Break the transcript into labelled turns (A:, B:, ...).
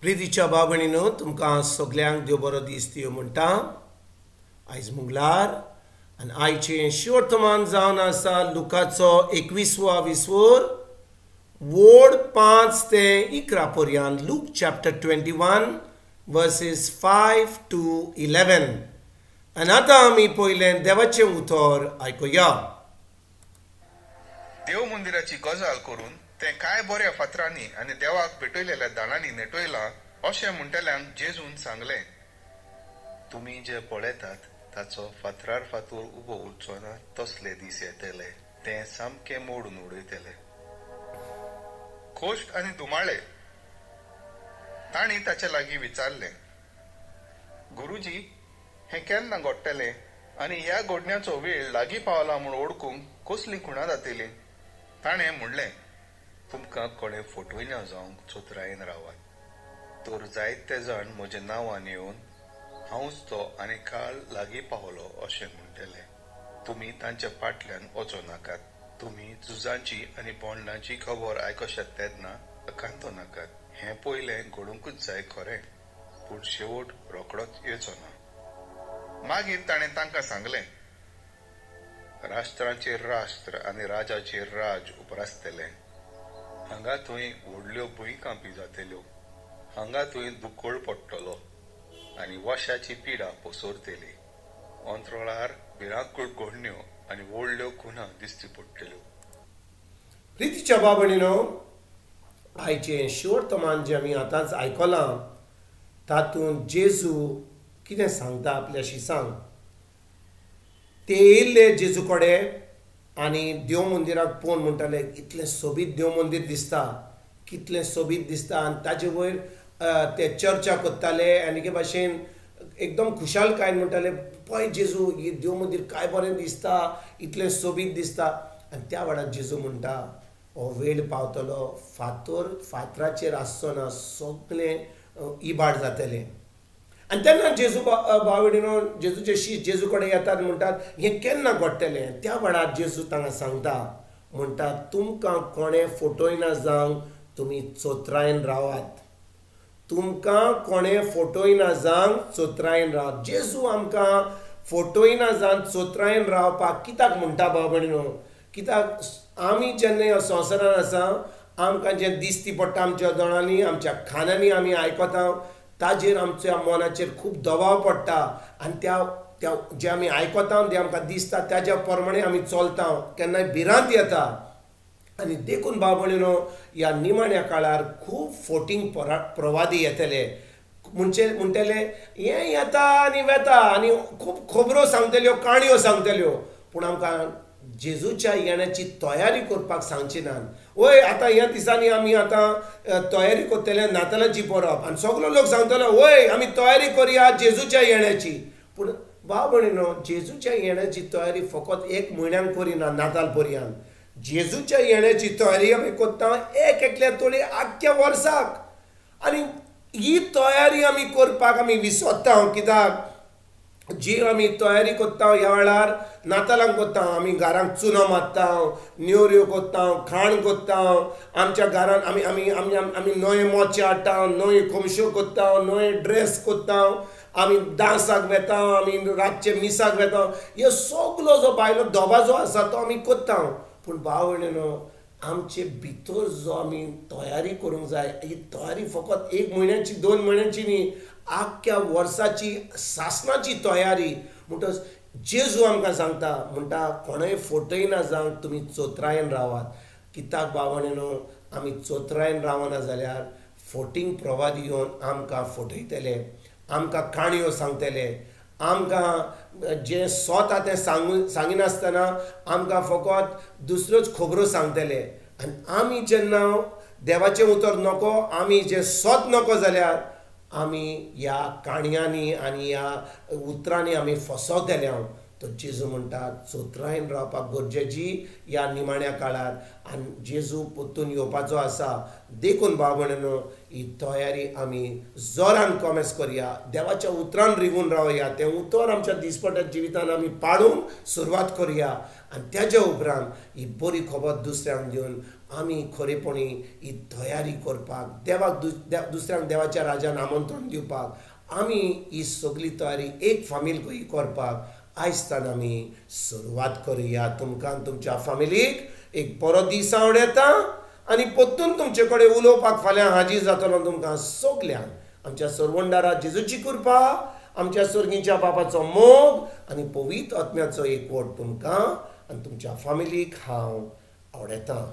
A: प्रितीच्या भाव-भयणीनो, तुमकां सगल्यांक देव बरो दीस दियो म्हणटा. आयज मंगळार आनी आयचें शिवर्तमान जावन आसा लुकाचो 21वो विस्वोर वोड 5 ते 11 पर्यंत. Look chapter 21 versus 5 to 11. आनी आतां आमी पयलें देवाचें उतर आयकुया.
B: देव मंदिराची गजाल करून तें काय बऱ्या फातरांनी आनी देवाक पेटयलेल्या दाणांनी नेटयलां अशें म्हणटल्यांक जेजून सांगलें, तुमी जे पळयतात ताचो फातरार फातोर उबो उरचो ना तसले दीस येतले, तें सामकें मोडून उडयतले. खोश्ट आनी धुमाळे. तांणी ताचे लागीं विचारलें, गुरुजी, हें केन्ना घडटलें आनी ह्या घडण्याचो वेळ लागीं पावला म्हूण ओळखूंक कसली खुणां जातली? ताणें म्हणलें, तुमकां कोणें फटयना जावंक चतुरायेन रावात. तर जायते जाण म्हज्या नांवान येवन हांवच तो आनी काळ लागीं पावलो अशें म्हणटले. तुमी तांच्या फाटल्यान वचो नाकात. तुमी झुजांची आनी बोंडलांची खबर आयकशात तेन्ना आकांतो नाकात. हें पयलें घडोवंकूच जाय खरें, पूण शेवट रोखडोच येवचो ना. मागीर ताणें तांकां सांगलें, राष्ट्रांचेर राष्ट्र आनी राजाचेर राज उप्रासतलें. हांगा थंय व्हडल्यो भुंयकांपी जातल्यो, हांगा थंय दुकळ पडटलो आनी वशाची पिडा पसरतली. अंतराळार भिरांकूळ घडण्यो आनी व्हडल्यो खुणां दिसती पडटल्यो.
A: प्रितीच्या भाव-भयणीनो, आयचें शिवर्तमान जें आमी आतांच आयकलां तातूंत जेजू कितें सांगता आपल्या शिसांक. ते येयल्ले जेजू कडेन आनी देव मंदिराक पळोवन म्हणटाले, कितलें सोबीत देव मंदीर दिसता, कितलें सोबीत दिसता. आनी ताजे वयर ते चर्चा करताले आनी एके भाशेन एकदम खुशालकायेन म्हणटाले, पळय जेजू, ही देव मंदीर काय बरें दिसता, इतलें सोबीत दिसता. आनी त्या वेळार जेजू म्हणटा, हो वेळ पावतलो, फातर फातराचेर आसचो ना, सगळें इबाड जातलें. आनी तेन्ना जेजू भाव-भयणीनो, जेजूचे शीश जेजू कडेन येतात, म्हणटात हें केन्ना घडटलें? त्या वेळार जेजू तांकां सांगता, म्हणटा, तुमकां कोणें फटयना जावंक तुमी चतुरायेन रावात. तुमकां कोणें फटयना जावंक चतुरायेन रावात. जेजू आमकां फटयना जावन चतुरायेन रावपाक कित्याक म्हणटा भाव-भयणीनो? कित्याक आमी जेन्ना ह्या संवसारान आसा, आमकां जें दिसती पडटा आमच्या दोळ्यांनी, आमच्या खानांनी आमी आयकता, ताजेर आमच्या मनाचेर खूब दबाव पडटा. आनी त्या त्या जें आमी आयकता, जें आमकां दिसता ताज्या प्रमाणे आमी चलता, केन्नाय भिरांत येता. आनी देखून भाव-भयणीनो, ह्या निमाण्या काळार खूब फोटींग प्रवादी येतले, म्हणचे म्हणटले हें येता आनी वेता आनी खूब खबरो सांगतल्यो, काणयो सांगतल्यो, पूण आमकां जेजूच्या येण्याची तयारी करपाक सांगची नात. वय आतां ह्या दिसांनी आमी आतां तयारी करतले नातालांची परब, आनी सगलो लोक सांगतलो, वय आमी तयारी करुया जेजूच्या येण्याची. पूण भाव-भयणीनो, जेजूच्या येण्याची तयारी फकत एक म्हयन्यांक करिना नाताल पर्यंत. जेजूच्या येण्याची तयारी आमी करता एक एकल्या तोडी आख्ख्या वर्साक. आनी ही तयारी आमी करपाक आमी विसरता. कित्याक जी आमी तयारी करता ह्या वेळार नातालांक करता, आमी घरांक चुनो मारता, नेवऱ्यो करता, खाण करता, आमच्या घरान आमी आमी आमी आमी नवे मोचे हाडटा, नव्यो खोमश्यो करता, नवे ड्रेस करता, आमी डांसाक वेता, आमी रातचे मिसाक वेता. हे सगलो जो भायलो दबाजो आसा तो आमी करता. पूण भाव-भयणीनो, आमचे भितर जो आमी तयारी करूंक जाय, ही तयारी फकत एक म्हयन्याची 2 म्हयन्याची न्ही, आख्ख्या वर्साची सासणाची तयारी. म्हणटच जेजू आमकां सांगता, म्हणटा, कोणेय फटयना जावंक तुमी चतुरायेन रावात. कित्याक भाव-भयणीनो, आमी चतुरायेन रावना जाल्यार फोटींग प्रवादी येवन आमकां फटयतले, आमकां काणयो सांगतले, आमकां जें स्वता तें सांगिनासतना आमकां फकत दुसऱ्योच खबरो सांगतले. आनी आमी जेन्ना देवाचें उतर नको, आमी जें सत नको जाल्यार आमी ह्या काणयांनी आनी ह्या उतरांनी आमी फसवतले. हांव तो जेजू म्हणटा, चतुरायेन रावपाक गरजेची ह्या निमाण्या काळार. आनी जेजू परतून येवपाचो आसा. देखून भाव-भयणीनो, ही तयारी आमी जोरान कोमेस करया, देवाच्या उतरान रिगून रावया, तें उतर आमच्या दिसपट्या जिवितान आमी पाडूंक सुरवात करया. आनी त्याच्या उपरांत ही बरी खबर दुसऱ्यांक दिवन आमी खरेपणी ही तयारी करपाक, देवाक दुसऱ्यांक देवाच्या राजान आमंत्रण दिवपाक आमी ही सगळी तयारी एक फामील कशी करपाक आयज आमी सुरवात करुया. तुमकां तुमच्या फामिलीक एक बरो दीस आवडटा आनी परतून तुमचे कडेन उलोवपाक फाल्यां हाजीर जातलो. तुमकां सगल्यांक आमच्या सरवंडारा जेजूची कृपा, आमच्या स्वर्गीच्या बापाचो मोग आनी पवित्र आत्म्याचो एकवट तुमकां आनी तुमच्या फामिलीक हांव आवडटा.